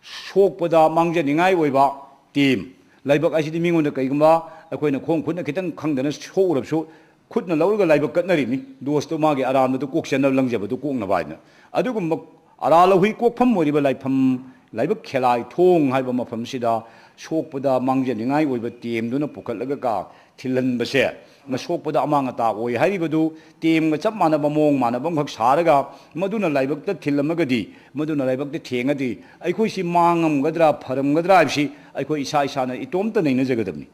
ꯁꯣꯛꯄꯗ ꯃꯥꯡꯖꯅꯤꯡꯉꯥꯏ ꯑꯣꯏꯕ ꯇꯦꯝ꯫ ꯂꯥꯏꯕꯛ ꯍꯥꯏꯁꯤꯗꯤ ꯃꯤꯉꯣꯟꯗ ꯀꯩꯒꯨꯝꯕ ꯑꯩꯈꯣꯏꯅ ꯈꯣꯡ ꯈꯨꯠꯅ ꯈꯤꯇꯪ ꯈꯪꯗꯅ ꯁꯣꯛꯎꯔꯕꯁꯨ, ꯈꯨꯠꯅ ꯂꯧꯔꯒ ꯂꯥꯏꯕꯛ ꯀꯠꯅꯔꯤꯕꯅꯤ, ꯗꯣꯁꯇꯣ ꯃꯥꯒꯤ ꯑꯔꯥꯟꯕꯗꯨ ꯀꯣꯛꯆꯅꯕ, ꯂꯪꯖꯕꯗꯨ ꯀꯣꯛꯅꯕ ꯍꯥꯏꯗꯅ꯫ ꯑꯗꯨꯒꯨꯝꯕ ꯑꯔꯥ ꯂꯧꯍꯨꯏ ꯀꯣꯛꯐꯝ ꯑꯣꯏꯔꯤꯕ ꯂꯥꯏꯐꯝ, ꯂꯥꯏꯕꯛ ꯈꯦꯂꯥꯏ ꯊꯣꯡ ꯍꯥꯏꯕ ꯃꯐꯝꯁꯤꯗ ꯁꯣꯛꯄꯗ ꯃꯥꯡꯖꯅꯤꯡꯉꯥꯏ ꯑꯣꯏꯕ ꯇꯦꯝꯗꯨꯅ ꯄꯨꯈꯠꯂꯒ ꯀ ꯊꯤꯜꯍꯟꯕꯁꯦ, ꯁꯣꯛꯄꯗ ꯑꯃꯥꯡ ꯑꯇꯥ ꯑꯣꯏ ꯍꯥꯏꯔꯤꯕꯗꯨ ꯇꯦꯝꯒ ꯆꯞ ꯃꯥꯟꯅꯕ, ꯃꯑꯣꯡ ꯃꯥꯟꯅꯕ ꯑꯃꯈꯛ ꯁꯥꯔꯒ ꯃꯗꯨꯅ ꯂꯥꯏꯕꯛꯇ ꯊꯤꯜꯂꯝꯃꯒꯗꯤ, ꯃꯗꯨꯅ ꯂꯥꯏꯕꯛꯇ ꯊꯦꯡꯉꯗꯤ, ꯑꯩꯈꯣꯏꯁꯤ ꯃꯥꯡꯉꯝꯒꯗ꯭ꯔꯥ, ꯐꯔꯝꯒꯗ꯭ꯔꯥ ꯍꯥꯏꯕꯁꯤ ꯑꯩꯈꯣꯏ ꯏꯁꯥ ꯏꯁꯥꯅ ꯏꯇꯣꯝꯇ ꯅꯩꯅꯖꯒꯗꯕꯅꯤ꯫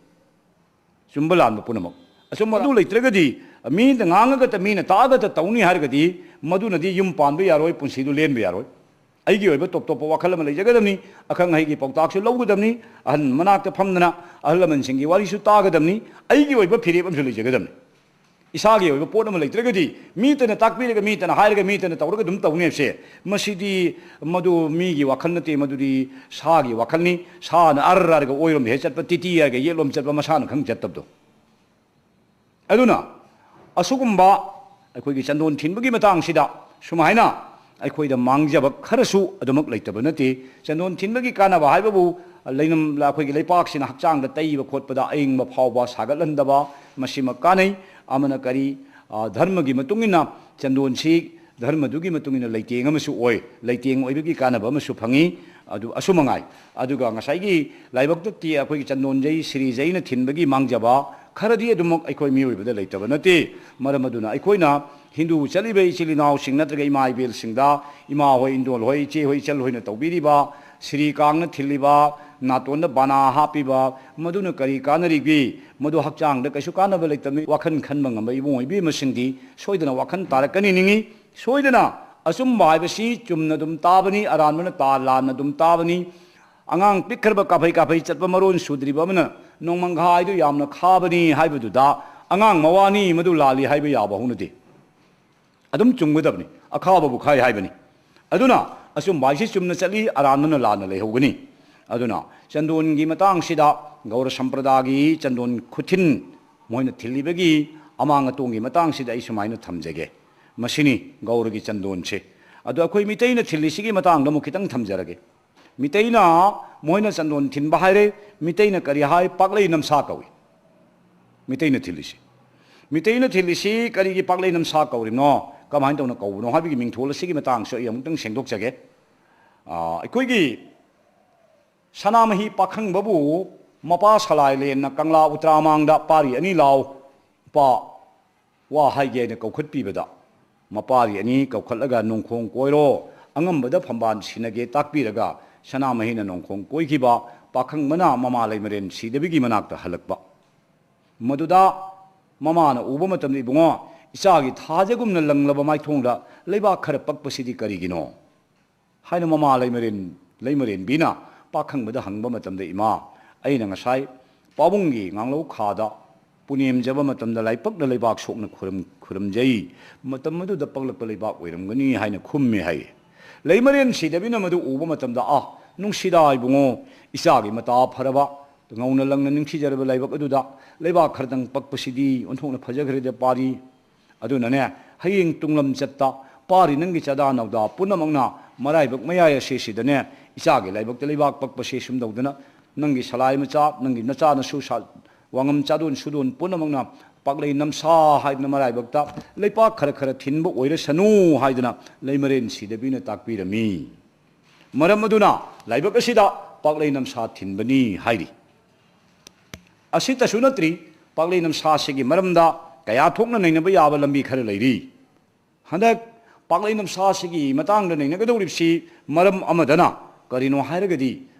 ꯆꯨꯝꯕ ꯂꯥꯟꯕ ꯄꯨꯝꯅꯃꯛ꯫ ꯑꯆꯨꯝꯕ ꯑꯗꯨ ꯂꯩꯇ꯭ꯔꯒꯗꯤ, ꯃꯤꯅ ꯉꯥꯡꯉꯒꯇ, ꯃꯤꯅ ꯇꯥꯛꯑꯒꯇ ꯇꯧꯅꯤ ꯍꯥꯏꯔꯒꯗꯤ, ꯃꯗꯨꯅꯗꯤ ꯌꯨꯝ ꯄꯥꯟꯕ ꯌꯥꯔꯣꯏ, ꯄꯨꯟꯁꯤꯗꯨ ꯂꯦꯟꯕ ꯌꯥꯔꯣꯏ꯫ ꯑꯩꯒꯤ ꯑꯣꯏꯕ ꯇꯣꯞ ꯇꯣꯞꯄ ꯋꯥꯈꯜ ꯑꯃ ꯂꯩꯖꯒꯗꯕꯅꯤ꯫ ꯑꯈꯪ ꯑꯍꯩꯒꯤ ꯄꯥꯎꯇꯥꯛꯁꯨ ꯂꯧꯒꯗꯕꯅꯤ꯫ ꯑꯍꯜ ꯃꯅꯥꯛꯇ ꯐꯝꯗꯅ ꯑꯍꯜ ꯂꯃꯟꯁꯤꯡꯒꯤ ꯋꯥꯔꯤꯁꯨ ꯇꯥꯒꯗꯕꯅꯤ꯫ ꯑꯩꯒꯤ ꯑꯣꯏꯕ ꯐꯤꯔꯦꯞ ꯑꯃꯁꯨ ꯂꯩꯖꯒꯗꯕꯅꯤ꯫ ꯏꯁꯥꯒꯤ ꯑꯣꯏꯕ ꯄꯣꯠ ꯑꯃ ꯂꯩꯇ꯭ꯔꯒꯗꯤ ꯃꯤꯇꯅ ꯇꯥꯛꯄꯤꯔꯒ, ꯃꯤꯇꯅ ꯍꯥꯏꯔꯒ, ꯃꯤꯇꯅ ꯇꯧꯔꯒ ꯑꯗꯨꯝ ꯇꯧꯅꯤ ꯍꯥꯏꯕꯁꯦ, ꯃꯁꯤꯗꯤ ꯃꯗꯨ ꯃꯤꯒꯤ ꯋꯥꯈꯜ ꯅꯠꯇꯦ, ꯃꯗꯨꯗꯤ ꯁꯥꯒꯤ ꯋꯥꯈꯜꯅꯤ꯫ ꯁꯥꯅ ꯑꯔ ꯑꯔꯒ ꯑꯣꯏꯔꯣꯝꯗ ꯍꯦꯛ ꯆꯠꯄ, ꯇꯤꯇꯤ ꯍꯥꯏꯔꯒ ꯌꯦꯠꯂꯣꯝ ꯆꯠꯄ, ꯃꯁꯥꯅ ꯈꯪ ꯆꯠꯇꯕꯗꯣ꯫ ꯑꯗꯨꯅ ꯑꯁꯤꯒꯨꯝꯕ ꯑꯩꯈꯣꯏꯒꯤ ꯆꯟꯗꯣꯟ ꯊꯤꯟꯕꯒꯤ ꯃꯇꯥꯡꯁꯤꯗ ꯁꯨꯃꯥꯏꯅ ꯑꯩꯈꯣꯏꯗ ꯃꯥꯡꯖꯕ ꯈꯔꯁꯨ ꯑꯗꯨꯃꯛ ꯂꯩꯇꯕ ꯅꯠꯇꯦ꯫ ꯆꯟꯗꯣꯟ ꯊꯤꯟꯕꯒꯤ ꯀꯥꯟꯅꯕ ꯍꯥꯏꯕꯕꯨ ꯂꯩꯅꯝ-, ꯑꯩꯈꯣꯏꯒꯤ ꯂꯩꯄꯥꯛꯁꯤꯅ ꯍꯛꯆꯥꯡꯗ ꯇꯩꯕ ꯈꯣꯠꯄꯗ ꯑꯏꯪꯕ ꯐꯥꯎꯕ ꯁꯥꯒꯠꯍꯟꯗꯕ, ꯃꯁꯤꯃꯛ ꯀꯥꯟꯅꯩ꯫ ꯑꯃꯅ ꯀꯔꯤ, ꯑ, ꯙꯔꯃꯒꯤ ꯃꯇꯨꯡ ꯏꯟꯅ ꯆꯟꯗꯣꯟꯁꯤ ꯙꯔꯃꯗꯨꯒꯤ ꯃꯇꯨꯡ ꯏꯟꯅ ꯂꯩꯇꯦꯡ ꯑꯃꯁꯨ ꯑꯣꯏ, ꯂꯩꯇꯦꯡ ꯑꯣꯏꯕꯒꯤ ꯀꯥꯟꯅꯕ ꯑꯃꯁꯨ ꯐꯪꯉꯤ꯫ ꯑꯗꯨ ꯑꯁꯨ ꯃꯉꯥꯏ꯫ ꯑꯗꯨꯒ ꯉꯁꯥꯏꯒꯤ ꯂꯥꯏꯕꯛꯇ ꯇꯤ-, ꯑꯩꯈꯣꯏꯒꯤ ꯆꯟꯗꯣꯟꯖꯩ, ꯁꯤꯔꯤꯖꯩꯅ ꯊꯤꯟꯕꯒꯤ ꯃꯥꯡꯖꯕ ꯈꯔꯗꯤ ꯑꯗꯨꯃꯛ ꯑꯩꯈꯣꯏ ꯃꯤꯑꯣꯏꯕꯗ ꯂꯩꯇꯕ ꯅꯠꯇꯦ꯫ ꯃꯔꯝ ꯑꯗꯨꯅ ꯑꯩꯈꯣꯏꯅ ꯍꯤꯟꯗꯨ ꯆꯠꯂꯤꯕ ꯏꯆꯤꯜ ꯏꯅꯥꯎꯁꯤꯡ ꯅꯠꯇ꯭ꯔꯒ ꯏꯃꯥ ꯏꯕꯦꯜꯁꯤꯡꯗ, ꯏꯃꯥ ꯍꯣꯏ, ꯏꯟꯗꯣꯜ ꯍꯣꯏ, ꯏꯆꯦ ꯍꯣꯏ, ꯏꯆꯜ ꯍꯣꯏꯅ ꯇꯧꯕꯤꯔꯤꯕ ꯁꯤꯔꯤ ꯀꯥꯡꯅ ꯊꯤꯜꯂꯤꯕ, ꯅꯥꯇꯣꯟꯗ ꯕꯥꯅꯥ ꯍꯥꯞꯄꯤꯕ, ꯃꯗꯨꯅ ꯀꯔꯤ ꯀꯥꯟꯅꯔꯤꯒꯦ? ꯃꯗꯨ ꯍꯛꯆꯥꯡꯗ ꯀꯩꯁꯨ ꯀꯥꯟꯅꯕ ꯂꯩꯇꯕꯅꯤ꯫ ꯋꯥꯈꯜ ꯈꯟꯕ ꯉꯝꯕ ꯏꯕꯨꯡ ꯏꯕꯦꯝꯃꯁꯤꯡꯗꯤ ꯁꯣꯏꯗꯅ ꯋꯥꯈꯜ ꯇꯥꯔꯛꯀꯅꯤ ꯅꯤꯡꯏ꯫ ꯁꯣꯏꯗꯅ ꯑꯆꯨꯝꯕ ꯍꯥꯏꯕꯁꯤ ꯆꯨꯝꯅ ꯑꯗꯨꯝ ꯇꯥꯕꯅꯤ, ꯑꯔꯥꯟꯕꯅ ꯇꯥ-, ꯂꯥꯟꯅ ꯑꯗꯨꯝ ꯇꯥꯕꯅꯤ꯫ ꯑꯉꯥꯡ ꯄꯤꯛꯈ꯭ꯔꯕ ꯀꯥꯐꯩ ꯀꯥꯐꯩ ꯆꯠꯄ ꯃꯔꯣꯟ ꯁꯨꯗ꯭ꯔꯤꯕ ꯑꯃꯅ ꯅꯣꯡꯃꯪꯈꯥ ꯍꯥꯏꯗꯨ ꯌꯥꯝꯅ ꯈꯥꯕꯅꯤ ꯍꯥꯏꯕꯗꯨꯗ ꯑꯉꯥꯡ ꯃꯋꯥꯅꯤ, ꯃꯗꯨ ꯂꯥꯜꯂꯤ ꯍꯥꯏꯕ ꯌꯥꯕ ꯍꯧꯅꯗꯦ꯫ ꯑꯗꯨꯝ ꯆꯨꯝꯒꯗꯕꯅꯤ, ꯑꯈꯥꯕꯕꯨ ꯈꯥꯏ ꯍꯥꯏꯕꯅꯤ꯫ ꯑꯗꯨꯅ ꯑꯆꯨꯝꯕ ꯍꯥꯏꯁꯤ ꯆꯨꯝꯅ ꯆꯠꯂꯤ, ꯑꯔꯥꯟꯕꯅ ꯂꯥꯟꯅ ꯂꯩꯍꯧꯒꯅꯤ꯫ ꯑꯗꯨꯅ ꯆꯟꯗꯣꯟꯒꯤ ꯃꯇꯥꯡꯁꯤꯗ ꯒꯧꯔ ꯁꯝꯄ꯭ꯔꯗꯥꯒꯤ ꯆꯟꯗꯣꯟ ꯈꯨꯊꯤꯟ ꯃꯣꯏꯅ ꯊꯤꯜꯂꯤꯕꯒꯤ ꯑꯃꯥꯡ ꯑꯇꯣꯡꯒꯤ ꯃꯇꯥꯡꯁꯤꯗ ꯑꯩ ꯁꯨꯃꯥꯏꯅ ꯊꯝꯖꯒꯦ꯫ ꯃꯁꯤꯅꯤ ꯒꯧꯔꯒꯤ ꯆꯟꯗꯣꯟꯁꯦ꯫ ꯑꯗꯣ ꯑꯩꯈꯣꯏ ꯃꯤꯇꯩꯅ ꯊꯤꯜꯂꯤꯁꯤꯒꯤ ꯃꯇꯥꯡꯗ ꯑꯃꯨꯛ ꯈꯤꯇꯪ ꯊꯝꯖꯔꯒꯦ꯫ ꯃꯤꯇꯩꯅ, ꯃꯣꯏꯅ ꯆꯟꯗꯣꯟ ꯊꯤꯟꯕ ꯍꯥꯏꯔꯦ, ꯃꯤꯇꯩꯅ ꯀꯔꯤ ꯍꯥꯏ? ꯄꯥꯛꯂꯩ ꯅꯝꯁꯥ ꯀꯧꯏ꯫ ꯃꯤꯇꯩꯅ ꯊꯤꯜꯂꯤꯁꯤ꯫ ꯃꯤꯇꯩꯅ ꯊꯤꯜꯂꯤꯁꯤ ꯀꯔꯤꯒꯤ ꯄꯥꯛꯂꯩ ꯅꯝꯁꯥ ꯀꯧꯔꯤꯕꯅꯣ? ꯀꯃꯥꯏꯅ ꯇꯧꯅ ꯀꯧꯕꯅꯣ ꯍꯥꯏꯕꯒꯤ ꯃꯤꯡꯊꯣꯜ ꯑꯁꯤꯒꯤ ꯃꯇꯥꯡꯁꯨ ꯑꯩ ꯑꯃꯨꯛꯇꯪ ꯁꯦꯡꯗꯣꯛꯆꯒꯦ꯫ ꯑꯥ, ꯑꯩꯈꯣꯏꯒꯤ ꯁꯅꯥꯃꯍꯤ ꯄꯥꯈꯪꯕꯕꯨ ꯃꯄꯥ ꯁꯂꯥꯏꯂꯦꯟꯅ ꯀꯪꯂꯥ ꯎꯇ꯭ꯔꯥꯃꯥꯡꯗ ꯄꯥꯔꯤ ꯑꯅꯤ ꯂꯥꯎ, ꯎꯄꯥ ꯋꯥ ꯍꯥꯏꯒꯦ ꯍꯥꯏꯅ ꯀꯧꯈꯠꯄꯤꯕꯗ, ꯃꯄꯥꯔꯤ ꯑꯅꯤ ꯀꯧꯈꯠꯂꯒ ꯅꯣꯡꯈꯣꯡ ꯀꯣꯏꯔꯣ, ꯑꯉꯝꯕꯗ ꯐꯝꯕꯥꯜ ꯁꯤꯟꯅꯒꯦ ꯇꯥꯛꯄꯤꯔꯒ, ꯁꯅꯥꯃꯍꯤꯅ ꯅꯣꯡꯈꯣꯡ ꯀꯣꯏꯈꯤꯕ, ꯄꯥꯈꯪꯕꯅ ꯃꯃꯥ ꯂꯩꯃꯔꯦꯟ ꯁꯤꯗꯕꯒꯤ ꯃꯅꯥꯛꯇ ꯍꯜꯂꯛꯄ꯫ ꯃꯗꯨꯗ ꯃꯃꯥꯅ ꯎꯕ ꯃꯇꯝꯗ, "ꯏꯕꯨꯡꯉꯣ, ꯏꯆꯥꯒꯤ ꯊꯥꯖꯒꯨꯝꯅ ꯂꯪꯂꯕ ꯃꯥꯏꯊꯣꯡꯗ ꯂꯩꯕꯥꯛ ꯈꯔ ꯄꯛꯄꯁꯤꯗꯤ ꯀꯔꯤꯒꯤꯅꯣ?" ꯍꯥꯏꯅ ꯃꯃꯥ ꯂꯩꯃꯔꯦꯟ, ꯂꯩꯃꯔꯦꯟꯕꯤꯅ ꯄꯥꯈꯪꯕꯗ ꯍꯪꯕ ꯃꯇꯝꯗ, "ꯏꯃꯥ, ꯑꯩꯅ ꯉꯁꯥꯏ ꯄꯥꯕꯨꯡꯒꯤ ꯉꯥꯡꯂꯧ ꯈꯥꯗ ꯄꯨꯅꯦꯝꯖꯕ ꯃꯇꯝꯗ ꯂꯥꯏꯄꯛꯅ ꯂꯩꯕꯥꯛ ꯁꯣꯛꯅ ꯈꯨꯔꯝ-, ꯈꯨꯔꯝꯖꯩ꯫ ꯃꯇꯝ ꯑꯗꯨꯗ ꯄꯛꯂꯛꯄ ꯂꯩꯕꯥꯛ ꯑꯣꯏꯔꯝꯒꯅꯤ" ꯍꯥꯏꯅ ꯈꯨꯝꯃꯤ ꯍꯥꯏ꯫ ꯂꯩꯃꯔꯦꯟ ꯁꯤꯗꯕꯤꯅ ꯃꯗꯨ ꯎꯕ ꯃꯇꯝꯗ, "ꯑꯥ, ꯅꯨꯡꯁꯤꯗꯥ ꯏꯕꯨꯡꯉꯣ, ꯏꯆꯥꯒꯤ ꯃꯇꯥ ꯐꯔꯕ, ꯉꯧꯅ ꯂꯪꯅ ꯅꯤꯡꯊꯤꯖꯔꯕ ꯂꯥꯏꯕꯛ ꯑꯗꯨꯗ ꯂꯩꯕꯥꯛ ꯈꯔꯗꯪ ꯄꯛꯄꯁꯤꯗꯤ ꯑꯣꯟꯊꯣꯛꯅ ꯐꯖꯈ꯭ꯔꯦꯗ ꯄꯥꯔꯤ꯫ ꯑꯗꯨꯅꯅꯦ, ꯍꯌꯦꯡ ꯇꯨꯡꯂꯝ ꯆꯠꯇ ꯄꯥꯔꯤ ꯅꯪꯒꯤ ꯆꯥꯗꯥ ꯅꯧꯗꯥ ꯄꯨꯝꯅꯃꯛꯅ ꯃꯔꯥꯏꯕꯛ ꯃꯌꯥꯏ ꯑꯁꯤꯁꯤꯗꯅꯦ, ꯏꯆꯥꯒꯤ ꯂꯥꯏꯕꯛꯇ ꯂꯩꯕꯥꯛ ꯄꯛꯄꯁꯦ ꯁꯨꯝ ꯇꯧꯗꯅ ꯅꯪꯒꯤ ꯁꯂꯥꯏ ꯃꯆꯥ, ꯅꯪꯒꯤ ꯅꯆꯥ ꯅꯁꯨ ꯁꯥ-, ꯋꯥꯉꯝ ꯆꯥꯗꯣꯟ ꯁꯨꯗꯣꯟ ꯄꯨꯝꯅꯃꯛꯅ ꯄꯥꯛꯂꯩ ꯅꯝꯁꯥ ꯍꯥꯏꯗꯅ ꯃꯔꯥꯏꯕꯛꯇ ꯂꯩꯄꯥꯛ ꯈꯔ ꯈꯔ ꯊꯤꯟꯕ ꯑꯣꯏꯔꯁꯅꯨ" ꯍꯥꯏꯗꯅ ꯂꯩꯃꯔꯦꯟ ꯁꯤꯗꯕꯤꯅ ꯇꯥꯛꯄꯤꯔꯝꯃꯤ꯫ ꯃꯔꯝ ꯑꯗꯨꯅ ꯂꯥꯏꯕꯛ ꯑꯁꯤꯗ ꯄꯥꯛꯂꯩ ꯅꯝꯁꯥ ꯊꯤꯟꯕꯅꯤ ꯍꯥꯏꯔꯤ꯫ ꯑꯁꯤꯇꯁꯨ ꯅꯠꯇ꯭ꯔꯤ, ꯄꯥꯛꯂꯩ ꯅꯝꯁꯥꯁꯤꯒꯤ ꯃꯔꯝꯗ ꯀꯌꯥ ꯊꯣꯛꯅ ꯅꯩꯅꯕ ꯌꯥꯕ ꯂꯝꯕꯤ ꯈꯔ ꯂꯩꯔꯤ꯫ ꯍꯟꯗꯛ ꯄꯥꯛꯂꯩ ꯅꯝꯁꯥꯁꯤꯒꯤ ꯃꯇꯥꯡꯗ ꯅꯩꯅꯒꯗꯧꯔꯤꯕꯁꯤ ꯃꯔꯝ ꯑꯃꯗꯅ ꯀꯔꯤꯅꯣ ꯍꯥꯏꯔꯒꯗꯤ,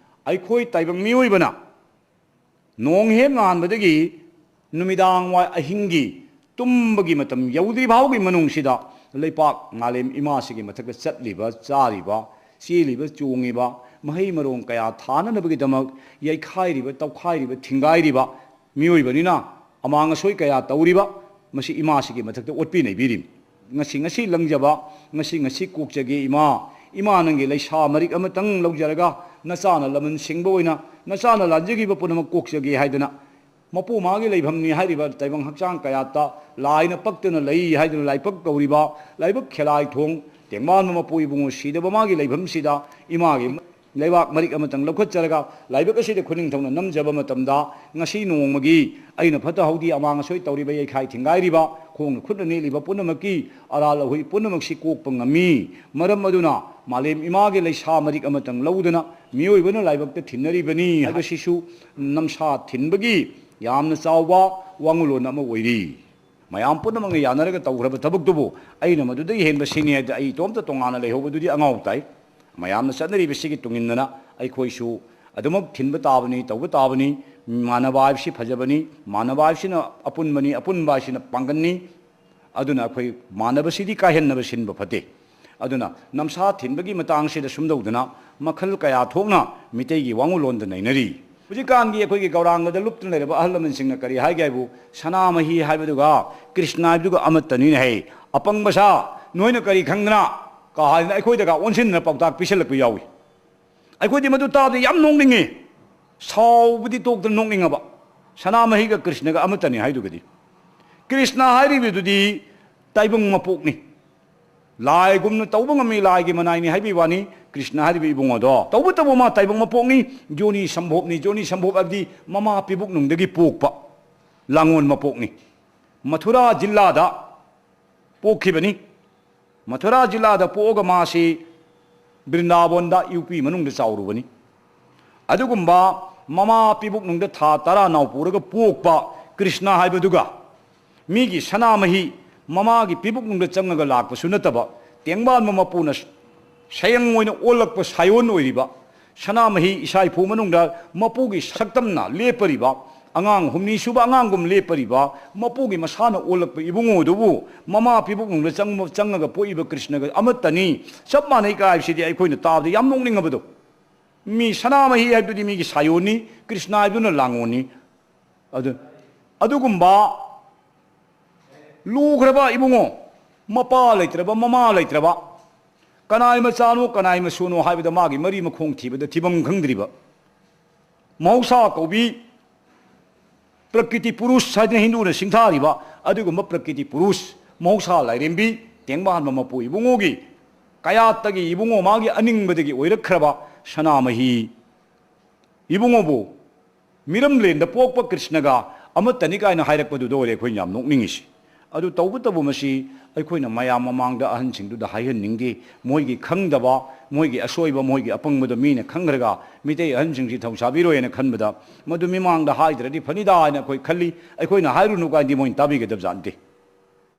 ꯑꯩꯈꯣꯏ ꯇꯥꯏꯕꯪ ꯃꯤꯑꯣꯏꯕꯅ ꯅꯣꯡ ꯍꯦꯛ ꯉꯥꯟꯕꯗꯒꯤ ꯅꯨꯃꯤꯗꯥꯡ ꯋꯥꯏ ꯑꯍꯤꯡꯒꯤ ꯇꯨꯝꯕꯒꯤ ꯃꯇꯝ ꯌꯧꯗ꯭ꯔꯤ ꯐꯥꯎꯒꯤ ꯃꯅꯨꯡꯁꯤꯗ ꯂꯩꯄꯥꯛ ꯃꯥꯂꯦꯝ ꯏꯃꯥꯁꯤꯒꯤ ꯃꯊꯛꯇ ꯆꯠꯂꯤꯕ, ꯆꯥꯔꯤꯕ, ꯆꯦꯜꯂꯤꯕ, ꯆꯣꯡꯉꯤꯕ, ꯃꯍꯩ ꯃꯔꯣꯡ ꯀꯌꯥ ꯊꯥꯅꯅꯕꯒꯤꯗꯃꯛ ꯌꯩꯈꯥꯏꯔꯤꯕ, ꯇꯧꯈꯥꯏꯔꯤꯕ, ꯊꯤꯡꯒꯥꯏꯔꯤꯕ ꯃꯤꯑꯣꯏꯕꯅꯤꯅ ꯑꯃꯥꯡ ꯑꯁꯣꯏ ꯀꯌꯥ ꯇꯧꯔꯤꯕ, ꯃꯁꯤ ꯏꯃꯥꯁꯤꯒꯤ ꯃꯊꯛꯇ ꯑꯣꯠꯄꯤ ꯅꯩꯕꯤꯔꯤꯕꯅꯤ꯫ ꯉꯁꯤ, ꯉꯁꯤ ꯂꯪꯖꯕ, ꯉꯁꯤ, ꯉꯁꯤ ꯀꯣꯛꯆꯒꯦ ꯏꯃꯥ, ꯏꯃꯥ ꯅꯪꯒꯤ ꯂꯩꯁꯥ ꯃꯔꯤꯛ ꯑꯃꯇꯪ ꯂꯧꯖꯔꯒ ꯅꯆꯥꯅ ꯂꯃꯟ ꯁꯤꯡꯕ ꯑꯣꯏꯅ ꯅꯆꯥꯅ ꯂꯥꯟꯖꯈꯤꯕ ꯄꯨꯝꯅꯃꯛ ꯀꯣꯛꯆꯒꯦ ꯍꯥꯏꯗꯅ ꯃꯄꯨ ꯃꯥꯒꯤ ꯂꯩꯐꯝꯅꯤ ꯍꯥꯏꯔꯤꯕ ꯇꯥꯏꯕꯪ ꯍꯛꯆꯥꯡ ꯀꯌꯥꯠꯇ ꯂꯥꯏꯅ ꯄꯛꯇꯅ ꯂꯩ ꯍꯥꯏꯗꯨꯅ ꯂꯥꯏꯄꯛ ꯇꯧꯔꯤꯕ ꯂꯥꯏꯕꯛ ꯈꯦꯂꯥꯏ ꯊꯣꯡ ꯇꯦꯡꯕꯥꯟꯕ ꯃꯄꯨ ꯏꯕꯨꯡꯉꯣ ꯁꯤꯗꯕ ꯃꯥꯒꯤ ꯂꯩꯐꯝꯁꯤꯗ ꯏꯃꯥꯒꯤ ꯂꯩꯕꯥꯛ ꯃꯔꯤꯛ ꯑꯃꯇꯪ ꯂꯧꯈꯠꯆꯔꯒ ꯂꯥꯏꯕꯛ ꯑꯁꯤꯗ ꯈꯨꯅꯤꯡꯊꯧꯅ ꯅꯝꯖꯕ ꯃꯇꯝꯗ ꯉꯁꯤ ꯅꯣꯡꯃꯒꯤ ꯑꯩꯅ ꯐꯠꯇ ꯍꯥꯎꯗꯤ ꯑꯃꯥꯡ ꯑꯁꯣꯏ ꯇꯧꯔꯤꯕ, ꯌꯩꯈꯥꯏ ꯊꯤꯡꯒꯥꯏꯔꯤꯕ, ꯈꯣꯡꯅ ꯈꯨꯠꯅ ꯅꯦꯠꯂꯤꯕ ꯄꯨꯝꯅꯃꯛꯀꯤ ꯑꯔꯥꯜ ꯑꯍꯣꯏ ꯄꯨꯝꯅꯃꯛꯁꯤ ꯀꯣꯛꯄ ꯉꯝꯃꯤ꯫ ꯃꯔꯝ ꯑꯗꯨꯅ ꯃꯥꯂꯦꯝ ꯏꯃꯥꯒꯤ ꯂꯩꯁꯥ ꯃꯔꯤꯛ ꯑꯃꯇꯪ ꯂꯧꯗꯨꯅ ꯃꯤꯑꯣꯏꯕꯅ ꯂꯥꯏꯕꯛꯇ ꯊꯤꯟꯅꯔꯤꯕꯅꯤ ꯍꯥꯏꯕꯁꯤꯁꯨ ꯅꯝꯁꯥ ꯊꯤꯟꯕꯒꯤ ꯌꯥꯝꯅ ꯆꯥꯎꯕ ꯋꯥꯉꯨꯂꯣꯟ ꯑꯃ ꯑꯣꯏꯔꯤ꯫ ꯃꯌꯥꯝ ꯄꯨꯝꯅꯃꯛꯅ ꯌꯥꯅꯔꯒ ꯇꯧꯈ꯭ꯔꯕ ꯊꯕꯛꯇꯨꯕꯨ ꯑꯩꯅ ꯃꯗꯨꯗꯒꯤ ꯍꯦꯟꯕ ꯁꯤꯅꯤ ꯍꯥꯏꯗ ꯑꯩ ꯏꯇꯣꯝꯇ ꯇꯣꯉꯥꯟꯅ ꯂꯩꯍꯧꯕꯗꯨꯗꯤ ꯑꯉꯥꯎ ꯇꯥꯏ꯫ ꯃꯌꯥꯝꯅ ꯆꯠꯅꯔꯤꯕꯁꯤꯒꯤ ꯇꯨꯡ ꯏꯟꯗꯅ ꯑꯩꯈꯣꯏꯁꯨ ꯑꯗꯨꯃꯛ ꯊꯤꯟꯕ ꯇꯥꯕꯅꯤ, ꯇꯧꯕ ꯇꯥꯕꯅꯤ꯫ ꯃꯥꯟꯅꯕ ꯍꯥꯏꯕꯁꯤ ꯐꯖꯕꯅꯤ, ꯃꯥꯟꯅꯕ ꯍꯥꯏꯕꯁꯤꯅ ꯑꯄꯨꯟꯕꯅꯤ, ꯑꯄꯨꯟꯕ ꯍꯥꯏꯁꯤꯅ ꯄꯥꯡꯒꯜꯅꯤ꯫ ꯑꯗꯨꯅ ꯑꯩꯈꯣꯏ ꯃꯥꯟꯅꯕꯁꯤꯗꯤ ꯀꯥꯏꯍꯟꯅꯕ ꯁꯤꯟꯕ ꯐꯠꯇꯦ꯫ ꯑꯗꯨꯅ ꯅꯝꯁꯥ ꯊꯤꯟꯕꯒꯤ ꯃꯇꯥꯡꯁꯤꯗ ꯁꯨꯝ ꯇꯧꯗꯅ ꯃꯈꯜ ꯀꯌꯥ ꯊꯣꯛꯅ ꯃꯤꯇꯩꯒꯤ ꯋꯥꯉꯨꯂꯣꯟꯗ ꯅꯩꯅꯔꯤ꯫ ꯍꯧꯖꯤꯛꯀꯥꯟꯒꯤ ꯑꯩꯈꯣꯏꯒꯤ ꯒꯧꯔꯥꯡꯒꯗ ꯂꯨꯞꯇꯨꯅ ꯂꯩꯔꯕ ꯑꯍꯜ ꯂꯃꯟꯁꯤꯡꯅ ꯀꯔꯤ ꯍꯥꯏꯒꯦ ꯍꯥꯏꯕꯨ, "ꯁꯅꯥꯃꯍꯤ ꯍꯥꯏꯕꯗꯨꯒ ꯀ꯭ꯔꯤꯁꯅ ꯍꯥꯏꯕꯗꯨꯒ ꯑꯃꯠꯇꯅꯤꯅꯦ ꯍꯦ, ꯑꯄꯪꯕ ꯁꯥ, ꯅꯣꯏꯅ ꯀꯔꯤ ꯈꯪꯗꯅ?" ꯀꯥ ꯍꯥꯏꯗꯅ ꯑꯩꯈꯣꯏꯗꯒ ꯑꯣꯟꯁꯤꯟꯗꯅ ꯄꯥꯎꯇꯥꯛ ꯄꯤꯁꯜꯂꯛꯄ ꯌꯥꯎꯏ꯫ ꯑꯩꯈꯣꯏꯗꯤ ꯃꯗꯨ ꯇꯥꯕꯗ ꯌꯥꯝ ꯅꯣꯛꯅꯤꯡꯉꯤ꯫ ꯁꯥꯎꯕꯗꯤ ꯇꯣꯛꯇꯅ ꯅꯣꯛꯅꯤꯡꯉꯕ꯫ ꯁꯅꯥꯃꯍꯤꯒ ꯀ꯭ꯔꯤꯁꯅꯒ ꯑꯃꯠꯇꯅꯤ ꯍꯥꯏꯗꯨꯒꯗꯤ꯫ ꯀ꯭ꯔꯤꯁꯅ ꯍꯥꯏꯔꯤꯕꯗꯨꯗꯤ ꯇꯥꯏꯕꯪ ꯃꯄꯣꯛꯅꯤ꯫ ꯂꯥꯏꯒꯨꯝꯅ ꯇꯧꯕ ꯉꯝꯃꯤ, ꯂꯥꯏꯒꯤ ꯃꯅꯥꯏꯅꯤ ꯍꯥꯏꯕꯒꯤ ꯋꯥꯅꯤ꯫ ꯀ꯭ꯔꯤꯁꯅ ꯍꯥꯏꯔꯤꯕ ꯏꯕꯨꯡꯉꯣꯗꯣ ꯇꯧꯕꯇꯕꯨ ꯃꯥ ꯇꯥꯏꯕꯪ ꯃꯄꯣꯛꯅꯤ, ꯌꯣꯅꯤ ꯁꯝꯚꯣꯕꯅꯤ꯫ ꯌꯣꯅꯤ ꯁꯝꯚꯣꯕ ꯍꯥꯏꯕꯗꯤ ꯃꯃꯥ ꯄꯤꯕꯨꯛꯅꯨꯡꯗꯒꯤ ꯄꯣꯛꯄ ꯂꯥꯡꯑꯣꯟ ꯃꯄꯣꯛꯅꯤ꯫ ꯃꯊꯨꯔꯥ ꯖꯤꯜꯂꯥꯗ ꯄꯣꯛꯈꯤꯕꯅꯤ꯫ ꯃꯊꯨꯔꯥ ꯖꯤꯜꯂꯥꯗ ꯄꯣꯛꯑꯒ ꯃꯥꯁꯤ ꯕ꯭ꯔꯤꯟꯗꯥꯕꯣꯟꯗ, ꯌꯨ ꯄꯤ ꯃꯅꯨꯡꯗ ꯆꯥꯎꯔꯨꯕꯅꯤ꯫ ꯑꯗꯨꯒꯨꯝꯕ ꯃꯃꯥ ꯄꯤꯕꯨꯛꯅꯨꯡꯗ ꯊꯥ ꯇꯔꯥ ꯅꯥꯎ ꯄꯨꯔꯒ ꯄꯣꯛꯄ ꯀ꯭ꯔꯤꯁꯅ ꯍꯥꯏꯕꯗꯨꯒ, ꯃꯤꯒꯤ ꯁꯅꯥꯃꯍꯤ ꯃꯃꯥꯒꯤ ꯄꯤꯕꯨꯛꯅꯨꯡꯗ ꯆꯪꯉꯒ ꯂꯥꯛꯄꯁꯨ ꯅꯠꯇꯕ, ꯇꯦꯡꯕꯥꯟꯕ ꯃꯄꯨꯅ ꯁꯌꯪ ꯑꯣꯏꯅ ꯑꯣꯜꯂꯛꯄ ꯁꯥꯌꯣꯟ ꯑꯣꯏꯔꯤꯕ ꯁꯅꯥꯃꯍꯤ ꯏꯁꯥ ꯏꯐꯨ ꯃꯅꯨꯡꯗ ꯃꯄꯨꯒꯤ ꯁꯛꯇꯝꯅ ꯂꯦꯞꯄꯔꯤꯕ, ꯑꯉꯥꯡ ꯍꯨꯝꯅꯤ ꯁꯨꯕ ꯑꯉꯥꯡꯒꯨꯝ ꯂꯦꯞꯄꯔꯤꯕ, ꯃꯄꯨꯒꯤ ꯃꯁꯥꯅ ꯑꯣꯜꯂꯛꯄ ꯏꯕꯨꯡꯉꯣꯗꯨꯕꯨ ꯃꯃꯥ ꯄꯤꯕꯨꯛꯅꯨꯡꯗ ꯆꯪꯕ, ꯆꯪꯉꯒ ꯄꯣꯛꯏꯕ ꯀ꯭ꯔꯤꯁꯅꯒ ꯑꯃꯠꯇꯅꯤ, ꯆꯞ ꯃꯥꯟꯅꯩ ꯀꯥꯏꯕꯁꯤꯗꯤ ꯑꯩꯈꯣꯏꯅ ꯇꯥꯕꯗ ꯌꯥꯝ ꯅꯣꯛꯅꯤꯡꯉꯕꯗꯣ꯫ ꯃꯤ ꯁꯅꯥꯃꯍꯤ ꯍꯥꯏꯕꯗꯨꯗꯤ ꯃꯤꯒꯤ ꯁꯥꯌꯣꯟꯅꯤ, ꯀ꯭ꯔꯤꯁꯅ ꯍꯥꯏꯕꯗꯨꯅ ꯂꯥꯡꯑꯣꯟꯅꯤ꯫ ꯑꯗꯨ, ꯑꯗꯨꯒꯨꯝꯕ ꯂꯨꯈ꯭ꯔꯕ ꯏꯕꯨꯡꯉꯣ, ꯃꯄꯥ ꯂꯩꯇ꯭ꯔꯕ, ꯃꯃꯥ ꯂꯩꯇ꯭ꯔꯕ, ꯀꯅꯥꯏ ꯃꯆꯥꯅꯣ, ꯀꯅꯥꯏ ꯃꯁꯨꯅꯣ ꯍꯥꯏꯕꯗ ꯃꯥꯒꯤ ꯃꯔꯤ ꯃꯈꯣꯡ ꯊꯤꯕꯗ ꯊꯤꯐꯝ ꯈꯪꯗ꯭ꯔꯤꯕ, ꯃꯍꯧꯁꯥ ꯀꯧꯕꯤ ꯄ꯭ꯔꯀ꯭ꯔꯤꯇꯤ ꯄꯨꯔꯨꯁ ꯍꯥꯏꯗꯅ ꯍꯤꯟꯗꯨꯅ ꯁꯤꯡꯊꯥꯔꯤꯕ ꯑꯗꯨꯒꯨꯝꯕ ꯄ꯭ꯔꯀ꯭ꯔꯤꯇꯤ ꯄꯨꯔꯨꯁ, ꯃꯍꯧꯁꯥ ꯂꯥꯏꯔꯦꯝꯕꯤ, ꯇꯦꯡꯕꯥꯟꯕ ꯃꯄꯨ ꯏꯕꯨꯡꯉꯣꯒꯤ ꯀꯌꯥꯠꯇꯒꯤ ꯏꯕꯨꯡꯉꯣ ꯃꯥꯒꯤ ꯑꯅꯤꯡꯕꯗꯒꯤ ꯑꯣꯏꯔꯛꯈ꯭ꯔꯕ ꯁꯅꯥꯃꯍꯤ ꯏꯕꯨꯡꯉꯣꯕꯨ ꯃꯤꯔꯝꯂꯦꯟꯗ ꯄꯣꯛꯄ ꯀ꯭ꯔꯤꯁꯅꯒ ꯑꯃꯠꯇꯅꯤ ꯀꯥꯏꯅ ꯍꯥꯏꯔꯛꯄꯗꯨꯗ ꯑꯣꯏꯔꯦ ꯑꯩꯈꯣꯏꯅ ꯌꯥꯝ ꯅꯣꯛꯅꯤꯡꯉꯤꯁꯤ꯫ ꯑꯗꯨ ꯇꯧꯕꯇꯕꯨ ꯃꯁꯤ ꯑꯩꯈꯣꯏꯅ ꯃꯌꯥꯝ ꯃꯃꯥꯡꯗ ꯑꯍꯟꯁꯤꯡꯗꯨꯗ ꯍꯥꯏꯍꯟꯅꯤꯡꯗꯦ꯫ ꯃꯣꯏꯒꯤ ꯈꯪꯗꯕ, ꯃꯣꯏꯒꯤ ꯑꯁꯣꯏꯕ, ꯃꯣꯏꯒꯤ ꯑꯄꯪꯕꯗꯣ ꯃꯤꯅ ꯈꯪꯈ꯭ꯔꯒ ꯃꯤꯇꯩ ꯑꯍꯟꯁꯤꯡꯁꯤ ꯊꯧꯁꯥꯕꯤꯔꯣꯏꯅ ꯈꯟꯕꯗ, ꯃꯗꯨ ꯃꯤꯃꯥꯡꯗ ꯍꯥꯏꯗ꯭ꯔꯗꯤ ꯐꯅꯤꯗ ꯍꯥꯏꯅ ꯑꯩꯈꯣꯏ ꯈꯜꯂꯤ꯫ ꯑꯩꯈꯣꯏꯅ ꯍꯥꯏꯔꯨꯅꯨ ꯀꯥꯏꯗꯤ ꯃꯣꯏꯅ ꯇꯥꯕꯤꯒꯗꯕ ꯖꯥꯠ ꯅꯠꯇꯦ꯫